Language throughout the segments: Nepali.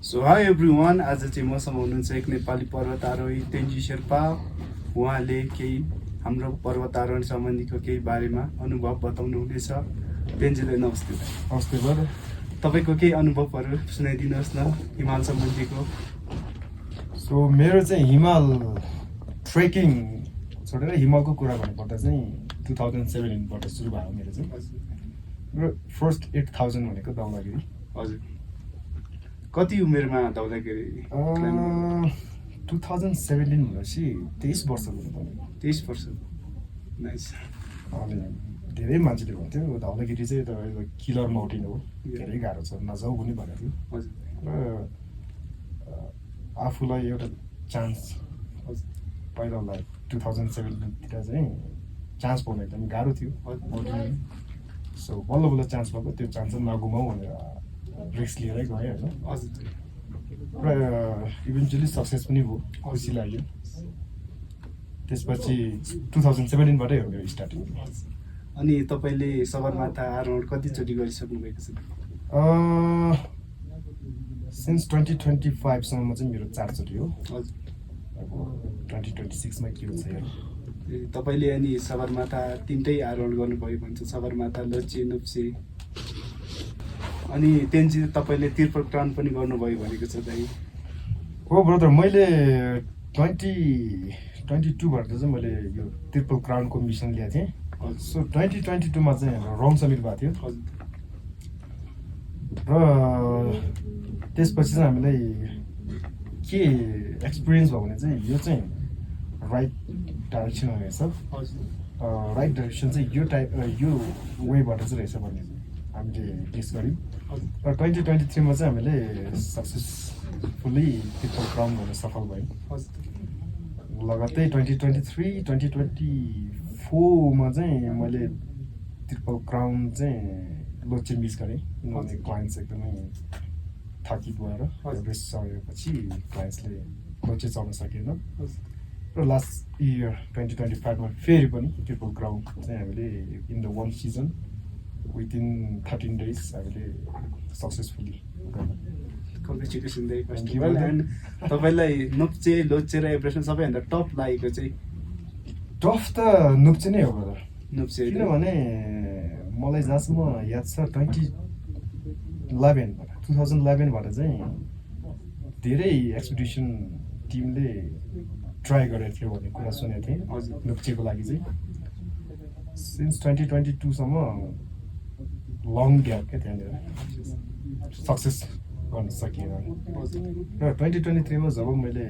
सो हाई एभ्रिवान, आज चाहिँ मसँग हुनुहुन्छ एक नेपाली पर्वतारोही तेन्जी शेर्पा। उहाँले केही हाम्रो पर्वतारोहण सम्बन्धीको केही बारेमा अनुभव बताउनुहुनेछ। तेन्जीलाई नमस्ते। नमस्ते सर। तपाईँको केही अनुभवहरू सुनाइदिनुहोस् न हिमाल सम्बन्धीको। सो मेरो चाहिँ हिमाल ट्रेकिङ छोडेर हिमालको कुरा भन्नुपर्दा चाहिँ 2007बाट सुरु भयो मेरो चाहिँ। मेरो फर्स्ट 8000 भनेको दाउलागिरी। हजुर, कति उमेरमा दाउलागिरी? 2017 भनेपछि 23 वर्षको हुनुपर्ने। 23 वर्ष। नाइस। अनि धेरै मान्छेले भन्थ्यो दाउलागिरी चाहिँ तपाईँको किलर माउन्टेन हो, धेरै गाह्रो छ, नजाऊ पनि भनेको थियो। हजुर। र आफूलाई एउटा चान्स पहिला 2007तिर चाहिँ चान्स पाउन एकदम गाह्रो थियो। सो बल्ल बल्ल चान्स पाएको, त्यो चान्स चाहिँ नगुमाऊ भनेर रिस्क लिएरै गएँ होइन। र इभेन्चुली सक्सेस पनि भयो, खुसी लाग्यो। त्यसपछि 2017बाटै हो मेरो स्टार्टिङ। अनि तपाईँले सगरमाथा आरोहण कतिचोटि गरिसक्नु भएको छ? सिन्स 2025सम्म चाहिँ मेरो 4 चोटि हो। हजुर। अब 2026मा के हुन्छ हेर। तपाईँले अनि सगरमाथा 3टै आरोहण गर्नुभयो भन्छ, सगरमाथा, लोचे, नोप्से। अनि तेन्जी तपाईँले त्रिपल क्राउन पनि गर्नुभयो भनेको छ दाइ। हो ब्रदर, मैले 2022बाट चाहिँ मैले यो ट्रिपल क्राउनको मिसन लिएको थिएँ। सो 2022मा चाहिँ हाम्रो रङ समिट भएको थियो। र त्यसपछि चाहिँ हामीलाई के एक्सपिरियन्स भयो भने चाहिँ यो चाहिँ राइट डाइरेक्सन रहेछ। राइट डाइरेक्सन चाहिँ यो वेबाट चाहिँ रहेछ भन्ने हामीले टेस्ट गऱ्यौँ। र 2023मा चाहिँ हामीले सक्सेसफुल्ली ट्रिपल क्राउन गर्न सफल भयौँ। लगत्तै 2023-2024मा चाहिँ मैले ट्रिपल क्राउन चाहिँ लोचे मिस गरेँ, किनभने क्लाइन्ट्स एकदमै थाकित भएर रेस्ट चढेपछि क्लाइन्ट्सले लोचे चढ्न सकेन। र लास्ट इयर 2025मा फेरि पनि ट्रिपल क्राउन चाहिँ हामीले in the 1 season within 13 days हामीले सक्सेसफुल्ली गर्यौँ। कङ्ग्रेचुलेसन दाइ फर्स्ट अफ अल। एन्ड तपाईँलाई नोप्चे, लोचे र एभरेस्टमा सबैभन्दा टप लागेको चाहिँ? टफ त नोप्चे नै हो ब्रदर। नोप्चे, किनभने मलाई जहाँसम्म याद छ 2011बाट चाहिँ धेरै एक्सपिडिसन टिमले ट्राई गरेको थियो भन्ने कुरा सुनेको थिएँ नोप्चेको लागि चाहिँ। सिन्स 2022सम्म लङ ग्याप क्या त्यहाँनिर सक्सेस गर्न सकिएन। र 2023मा जब मैले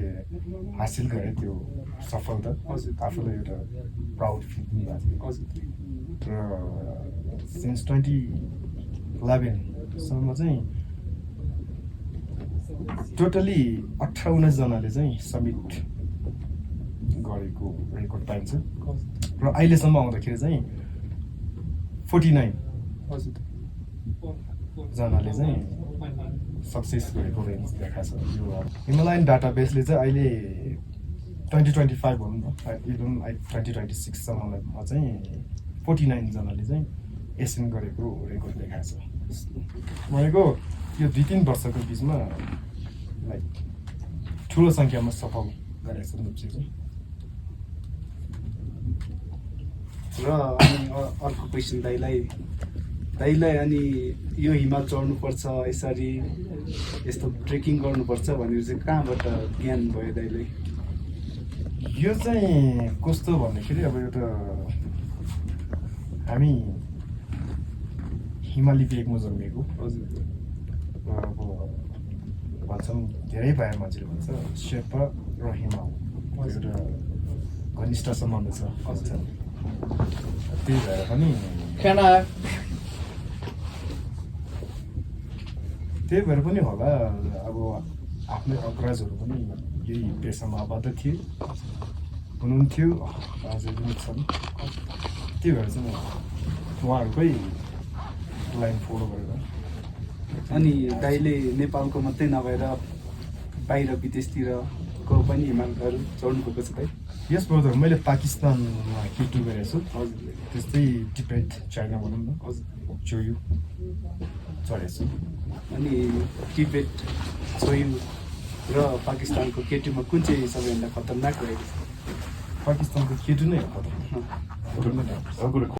हासिल गरेँ त्यो सफलता, आफूलाई एउटा प्राउड फिल पनि भएको थियो। र सिन्स 2011सम्म चाहिँ टोटली 18-19 जनाले चाहिँ समिट गरेको रेकर्ड पाइन्छ। र अहिलेसम्म आउँदाखेरि चाहिँ 49 जनाले चाहिँ सक्सेस गरेको रेन्ज देखाएको छ। यो हिमालयन डाटाबेसले चाहिँ अहिले 2025 भनौँ न, इभन 2026सम्ममा चाहिँ 49 जनाले चाहिँ एसएन गरेको रेकर्ड देखाएको छ। भनेको यो 2-3 वर्षको बिचमा लाइक ठुलो सङ्ख्यामा सफल गरेको छ नोप्चे चाहिँ। र अनि अर्को क्वेसन दाइलाई अनि यो हिमाल चढ्नुपर्छ, यसरी यस्तो ट्रेकिङ गर्नुपर्छ भनेर चाहिँ कहाँबाट ज्ञान भयो दाइलाई? यो चाहिँ कस्तो भन्दाखेरि अब एउटा हामी हिमाली बेगमा जन्मेको। अब भन्छौँ धेरै भए मान्छेले भन्छ शेर्पा र हिमाल एउटा घनिष्ठ सम्बन्ध छ। त्यही भएर पनि होला अब आफ्नै अग्रजहरू पनि यही पेसामा आबद्ध हुनुहुन्थ्यो, अझै पनि छन्। त्यही भएर चाहिँ उहाँहरूकै लाइन फलो गरेर। अनि दाइले नेपालको मात्रै नभएर बाहिर विदेशतिरको पनि हिमालहरू चढ्नुभएको छ दाइ? यस ब्रदर, मैले पाकिस्तानमा K2 गरेको छु। त्यस्तै टिबेट, चाइना भनौँ न। चोयु चढेछु। अनि टिबेट छोयु र पाकिस्तानको केटीमा कुन चाहिँ सबैभन्दा खतरनाक रहेको छ? पाकिस्तानको केटु नै हो खतरा।